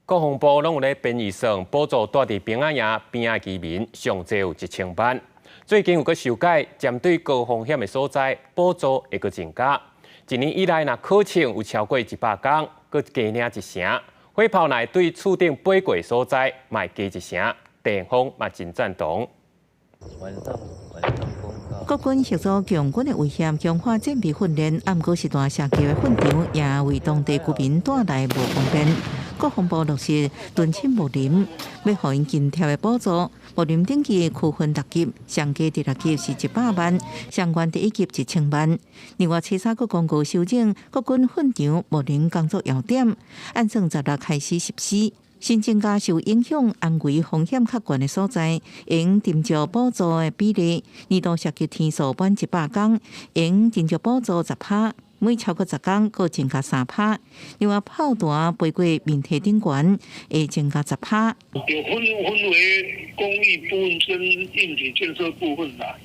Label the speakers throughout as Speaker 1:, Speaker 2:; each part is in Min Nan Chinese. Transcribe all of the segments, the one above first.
Speaker 1: 國防部攏有咧編預算補助蹛佇兵仔營邊仔居民，上濟有1000萬。最近有閣修改，針對高風險的所在，補助會閣增加。一年以來，若考槍有超過100工，閣加領一成。火炮若對厝頂飛過所在，嘛會加一成。地方嘛真贊同。
Speaker 2: 國軍協助共軍的威脅，強化戰備訓練，毋過是大社區的訓場，也為當地居民帶來無方便。國防部落實敦親睦鄰，欲予𪜶津貼的補助，睦鄰等級區分六級，上低第六級是100萬，上懸第一級1000萬。另外，初三閣公告修正國軍訓場睦鄰工作要點，按算16開始實施。新增加受影響、安危風險較懸的所在，應斟酌補助的比例。年度射擊天數滿100工，應斟酌補助10趴，每超過10工，閣增加3趴。另外，炮彈飛過面體頂懸，會增加10趴。
Speaker 3: 有分為公益部分跟硬體建設部分啦。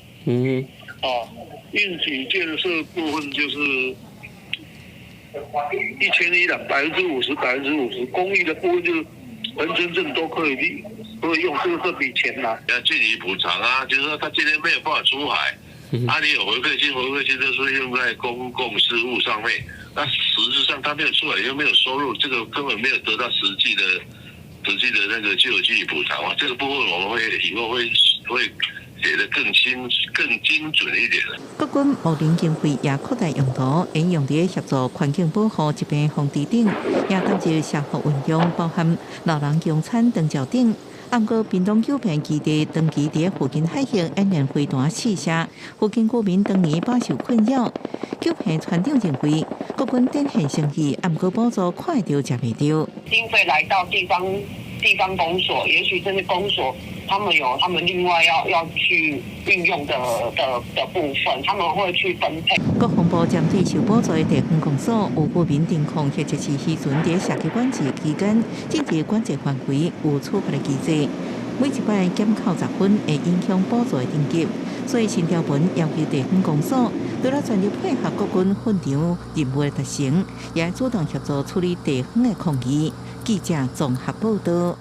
Speaker 3: 啊，硬體建設部分就是1100啦，百分之五十，百分之五十。公益的部分就是。全村鎮都可以可以用這筆錢啦。
Speaker 4: 要進行補償啊，就是說他今天沒有辦法出海，啊，你有回饋金，回饋金都是用在公共事務上面，那實質上他沒有出海又沒有收入，這個根本沒有得到實際的那個救濟補償啊。這個部分我們會以後會寫得更清、更精準一點。
Speaker 2: 國軍睦鄰經費也擴大用途，應用佇協助環境保護、疾病防治等，也投入社福運用，包含老人用餐、長照等。毋過屏東九片基地長期佇附近海域演練飛彈試射，附近居民當年飽受困擾。九片船長認為，國軍展現誠意，毋過補助看會著食袂著。
Speaker 5: 經費來到地方公所，也許這些公所他們有他們另外要去運用的部分，他們會去分配。
Speaker 2: 國防部針對受補助的地方公所，有居民偵控或者是漁船佇射擊管制期間，進入管制範圍有處罰的機制，每一擺減扣10分，會影響補助的等級。所以新條文要求地方公所，除了全力配合國軍訓場任務的達成，也主動協助處理地方的抗議。記者綜合報道。